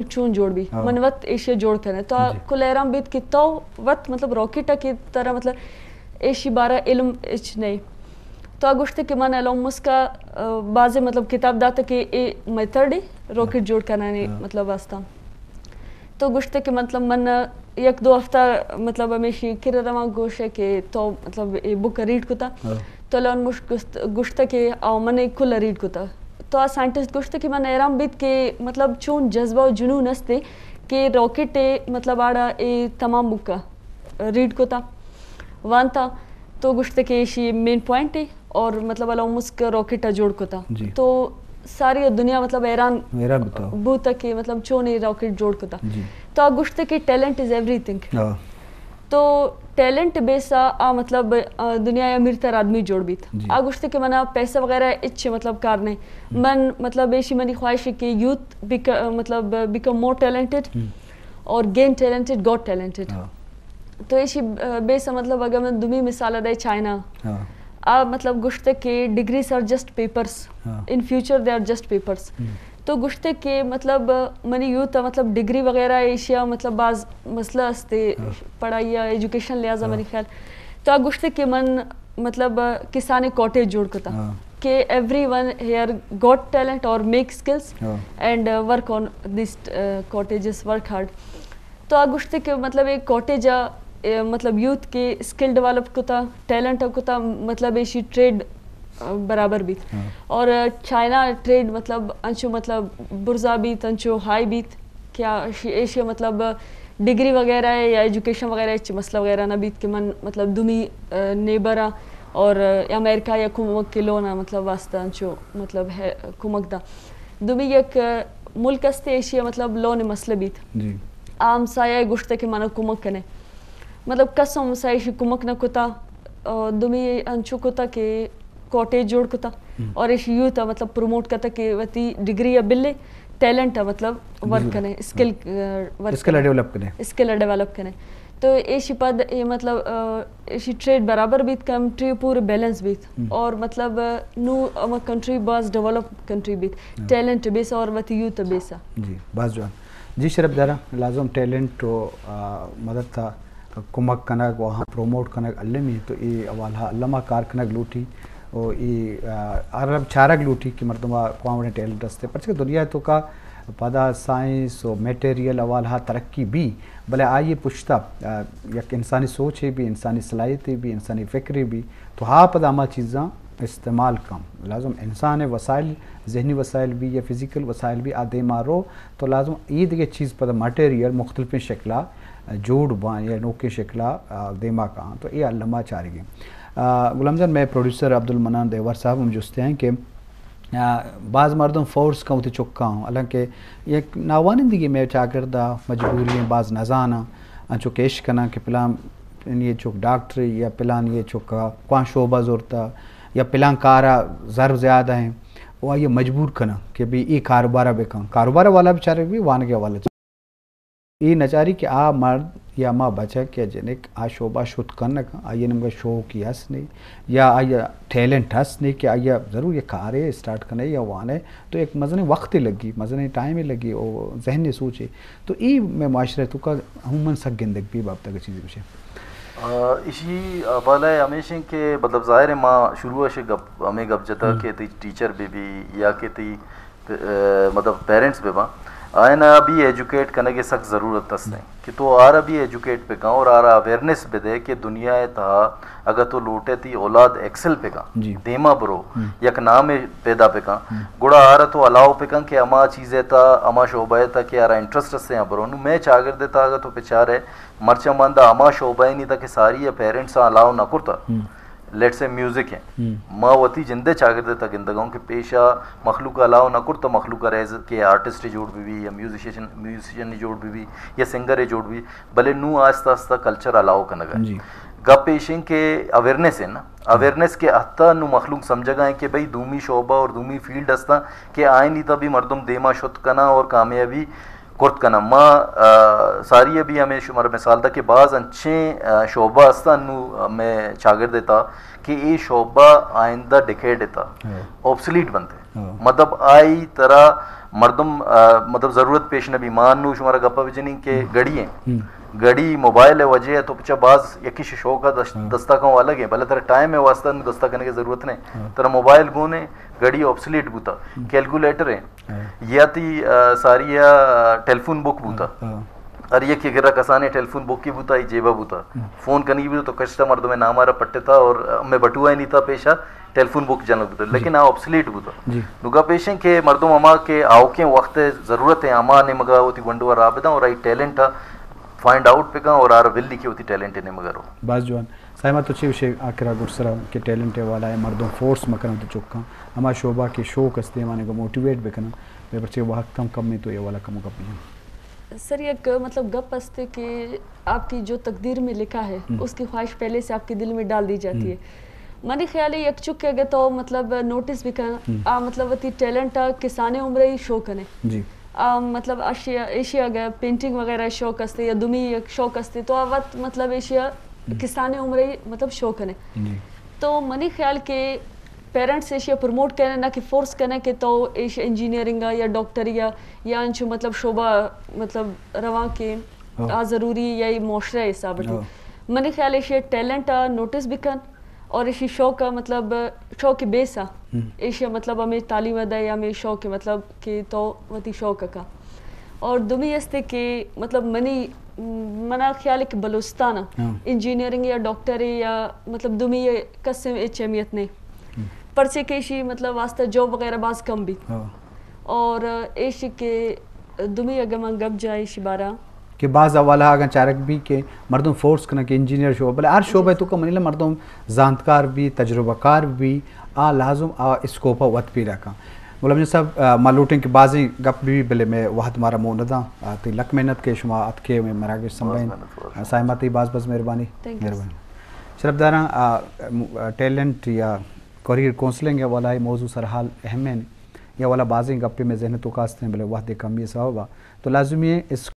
چون جوڑ بی، ہاں۔ من وت ایشی جوڑ کنیں۔ تو آ جی۔ کل حیران بیت کہ تو وت مطلب راکٹ ء کہ ترا مطلب ایشی بارہ علم اچ نہیں۔ تو آ گوشتے کہ من ایلون مسک ء، آ، بازیں مطلب کتاب داتا کہ اے میتھڈ ہے راکٹ ہاں۔ جوڑ کنانے ہاں۔ مطلب واسطہ۔ تو گوشتے کہ مطلب من یک دو ہفتہ مطلب ہمیشی کرا رواں، گوشے کہ تو مطلب اے بک ریڈ کتا۔ ہاں۔ تو ایلون مسک گوشت، گوشتا کہ آ من اے کل ریڈ کتا۔ تو آ سائنٹسٹ گوشتا کہ من حیران بیت کہ مطلب چون جذبہ و جنون استے کہ راکٹ اے مطلب آڑا اے تمام بکا ریڈ کتا، وانتا۔ تو گوشتا کہ ایشی مین پوائنٹ ہے اور مطلب ایلون مسک راکٹ جوڑ کتا۔ جی۔ تو ساری دنیا مطلب حیران حیران بوتا۔ بوتا کہ مطلب چون اے راکٹ جوڑ کتا۔ جی۔ تو آ گوشتا کہ ٹیلنٹ از ایوری تھنگ۔ ہاں۔ تو ٹیلنٹ بیس آ، آ مطلب، آ، دنیا ء امیر تر آدمی جوڑ بیت۔ جی۔ آ گوشتے کہ منا پیسہ وغیرہ اچ مطلب کار نہیں۔ ہم۔ من مطلب ایشی منی خواہش ہے کہ یوتھ بیک-، مطلب بیکم مور ٹیلنٹڈ ہم۔ اور گین ٹیلنٹڈ، گاٹ ٹیلنٹڈ۔ ہاں۔ تو ایشی، آ، بیس مطلب اگر من دومی مثال دے چائنا۔ ہاں۔ آ مطلب گوشتے کہ degrees are just papers۔ ہاں۔ In future they are just papers۔ ہم۔ تو گوشتے کہ مطلب منی یوتھ ء مطلب ڈگری وغیرہ ایشی ء مطلب باز مسئلہ استے ہاں۔ پڑھائی ء ایجوکیشن لحاظ ء ہاں۔ منی خیال۔ تو آ گوشتے کہ من مطلب کسانیں کاٹیج جوڑ کتا ہاں۔ کہ everyone here got talent or make skills ہاں۔ and work on this cottages, work hard۔ تو آ گوشتے کہ مطلب ایک کاٹیج ء، اے، مطلب یوتھ کے اسکل ڈیولپ کتا، ٹیلنٹ کتا، مطلب ایشی ٹریڈ، آ، برابر بیت۔ ہاں۔ اور، آ، چائنا ٹریڈ مطلب انچو مطلب برزا بیت، انچو ہائی بیت کہ آ، ایشی، ایشی مطلب ڈگری وغیرہ ہے یا ایجوکیشن وغیرہ ہے، مسئلہ وغیرہ نہ بیت کہ من مطلب دومی، آ، نیبر آ اور، آ، امریکہ یا کمک کے لون آ مطلب واسطہ انچو مطلب ہے کمک دا۔ دومی یک، آ، ملک استے ایشی مطلب لون مسئلہ بیت۔ جی۔ آ ہمسایہ ء گوشتہ کہ منا کمک کنے۔ مطلب کس ہم ہمسایہ ایشی کمک نہ کتا۔ آ، دومی انچو کتا کہ کاٹیج جوڑ کتا ہم۔ اور ایشی یوتھ ء مطلب پروموٹ کتا کہ وتی ڈگری ء بلے، ٹیلنٹ ء مطلب ورک جی۔ کنے، اسکل، ہم۔ آ، ورک اسکل ء کنے۔ ڈیولپ کنے۔ اسکل ء ڈیولپ کنے۔ تو ایشی پد اے مطلب، آ، ایشی ٹریڈ برابر بیت، کنٹری پورے بیلنس بیت۔ ہم۔ اور مطلب، آ، نو ہما کنٹری باز ڈیولپ کنٹری بیت۔ ہم۔ ٹیلنٹ بیس اور وتی یوتھ بیسا۔ جی، باز جوان۔ جی شرپ دارا، لازم ٹیلنٹ و، آ، مدد تا کمک کنگ و آہاں پروموٹ کنگ المی، تو اے حوالہ الما کار کنگ لوٹی و اے، آ، ہر چارگ لوٹی کہ مردم ء کواں وڑیں ٹیلنٹ است، پرچہ کہ دنیا ء توکا پدا سائنس و میٹیریل حوالہ ترقی بی، بلے آئی پشتا، آ، یک انسانی سوچے بی، انسانی صلاحیتے بی، انسانی فکرے بی، تو ہا پدا ہما چیزاں استعمال کن۔ لازم انسان ء وسائل، ذہنی وسائل بی یا فزیکل وسائل بی، آ دیما رو، تو لازم اے دگہ چیز پدا مٹیریل مختلفیں شکلا جوڑ باں یا نوکیں شکلا، آ، دیما کاں۔ تو اے الما چارگیں۔ آ، غلام جان، مئے پروڈیوسر عبدالمنان دیوار صاحب ہم جستے ہیں کہ، آ، باز مردم فورس کن وتی چکاں، حالانکہ یک ناوانندگی مئے چاگردا مجبوری ہیں، باز نزاناں، انچو کہ اش کناں کہ پلان یہ چک ڈاکٹر یا پلان یہ چک کواں شعبہ زورتا یا پلان کارا ضرب زیادہ ہیں، و آئی مجبور کناں کہ بھی اے کاروبارا بکن، کاروبار والا بیچارے بھی وانگے والا۔ اے نچاری کہ آ مرد یا ما بچک یا جنک آ شعبہ شت کنگ، آئی ء نیمگا شوق ہی ہست نے یا آئی ء ٹیلنٹ ہست نے کہ آئی ء ضرور یک کارے اسٹارٹ کنے یا وانے، تو یک مزنیں وقتے لگی، مزنیں ٹائمے لگی، او ذہن نے سوچے۔ تو اے مئے معاشرہ توکا عموماً سک گندگ بی بابت اگر چیزے گوشے۔ آ، ایشی حوالہ ہمیش ہیں کہ مطلب ظاہر ہے ما شروع ء گپ، ہمیں گپ جتا ہم۔ کہ تئی ٹیچر بہ بی یا کہ تئی پ-، آ، مطلب پیرنٹس بہ باں، آیانا بھی ایجوکیٹ کنگ ء سک ضرورت است ہیں کہ تو آرا بھی ایجوکیٹ بکن اور آرا اویئرنیس بدے کہ دنیا ء تہا اگر تو لوٹے تئی اولاد ایکسل بکن، جی۔ دیما برو، ہم۔ یک نامے پیدا بکن، ہم۔ گڑا آرا تو الاؤ بکن کہ ہما چیز ء تہا، ہما شعبہ ء تہا کہ آرا انٹرسٹ است ہیں برو۔ نو مئے چاگرد ء تہا اگر تو بچارے، مرچاں باندا ہما شعبہ ء نی تہا کہ ساری ء پیرنٹس الاؤ نہ کرتا۔ ہم۔ لیٹس سے میوزک ہیں۔ ہم۔ ما وتی جندے چاگرد ء تہا گندگا ہوں کہ پیشا مخلوق ء الاؤ نہ کرتا، مخلوق ء ریز کہ آرٹسٹ جوڑ بہ بی یا میوزیشن، میوزیشن جوڑ بہ بی یا سنگر جوڑ بہ بی، بلے نوں آہستہ آہستہ کلچر الاؤ کنگا ہے۔ جی۔ گپ ایش ہیں کہ اویئرنیس ہے نا، اویئرنیس کے حتی نوں مخلوق سمجھگا ہیں کہ بھئی دومی شعبہ اور دومی فیلڈ ہستا کہ آئینی تا بھی مردم دیما شت کنا اور کامیابی کرت کناں۔ ما، آ، ساری ء بھی ہمے شمارا مثال دا کہ باز انچیں، آ، شعبہ استاں نوں مئے چاگرد ء تہا کہ اے شعبہ آئندہ ڈیکیڈ ء تہا ہاں۔ آبسلیٹ بنت۔ ہاں۔ مطلب آئی ترا مردم، آ، مطلب ضرورت پیش نہ بی۔ ما نو شمارا گپا بجنیں کہ گھڑی ہیں۔ گھڑی موبائل ہے وجہ ہے تو پچا باز یکی شے شوق ہے دس-، دستا کن والا گے، بلے ترا ٹائم ہے واسطہ نو دستا کنگے ضرورت نہیں۔ ترا موبائل گون ہے، گھڑی آبسلیٹ بوتا، کیلکولیٹر ہے، یا تی، آ، ساری یا ٹیلیفون بک بوتا۔ ہر یکی گرا کسانے ٹیلیفون بک کی بوتا، ای جیبا بوتا۔ فون کنی بوتا تو کشتا مردم نامارا پٹتا اور ہمیں بٹوا نہیں تا پیشا ٹیلیفون بک جنگ بوتا، لیکن آ آبسلیٹ بوتا۔ نو گپ ایشیں کہ مردم ہما کہ آوکیں وقت ضرورت ہے، ہما نیمگا وتی گونڈو را بداں اور آئی ٹیلنٹ فائنڈ آؤٹ بکاں اور آر ولی کہ وتی ٹیلنٹ نیمگا رو۔ باز جوان۔ سائما تو چی وشے آخرا گڈسرا کہ ٹیلنٹ والا ہے مردم فورس مکنن تو چکاں، ہما شعبہ کہ شوق استے ہمانے کو موٹیویٹ بکنن، میں پرچے وقت کم کم میں تو یہ والا کم گپ بجن۔ سر، یک مطلب گپ استے کہ آپ کی جو تقدیر میں لکھا ہے، اس کی خواہش پہلے سے آپ کے دل میں ڈال دی جاتی ہے۔ منی خیال ہے یک چکے اگر تو مطلب نوٹس بکن، آ مطلب وتی ٹیلنٹ آ کسانے عمرے ہی شو کنے۔ آ مطلب اشیا، ایشیا اگر پینٹنگ وغیرہ شوق استے یا دمی یک شوق استے تو آ وت مطلب ایشیا کسانے عمرے ہی مطلب شو کنے۔ تو منی خیال کہ پیرنٹس ایشیا پروموٹ کنے، نہ کہ فورس کنے کہ تو ایش انجینئرنگ آ یا ڈاکٹری آ یا انچو مطلب شعبہ مطلب رواں کہ آ ضروری یا یہ معاشرہ حساب ٹی۔ منی خیال ایشی ٹیلنٹ آ نوٹس بکن اور ایشی شوق آ مطلب شوق بیس آ ایشی مطلب ہمیں تعلیم دے یا ہمیں شوق مطلب کہ تو وتی شوق کا۔ اور دومی استے کہ مطلب منی، منا خیال ہے کہ بلوچستان آ انجینئرنگ یا ڈاکٹر یا مطلب دومی کس اچ اہمیت نہیں، پرچے کہ ایشی مطلب واسطہ جاب وغیرہ باز کم بی۔ اور ایشی کہ دومی اگر من گپ جا ایشی بارہ کہ بعض حوالہ اگاں چارگ بی کہ مردم فورس کنن کہ انجینئر شعبہ، بلے ہر شعبہ تو کہ منی مردم زانتکار بی، تجربہ کار بی، آ لازم آ اسکوپ وت پیدا کن۔ مولانا صاحب، آ، ما لوٹیں کہ بازیں گپ بی، بلے میں وحد مارا مو نداں۔ آ، تی لک محنت کہ شما اتکے میں مراگش سمبھائیں۔ سائما تی باز باز مہربانی۔ مہربانی۔ شرف داراں، آ، م-، آ، ٹیلنٹ یا کریئر کونسلنگ والا موضوع سرحال اہم ہیں۔ یا والا بازیں گپے میں ذہن تو کاستیں، بلے وحد کمی سبب آ۔ تو لازمی ہے اس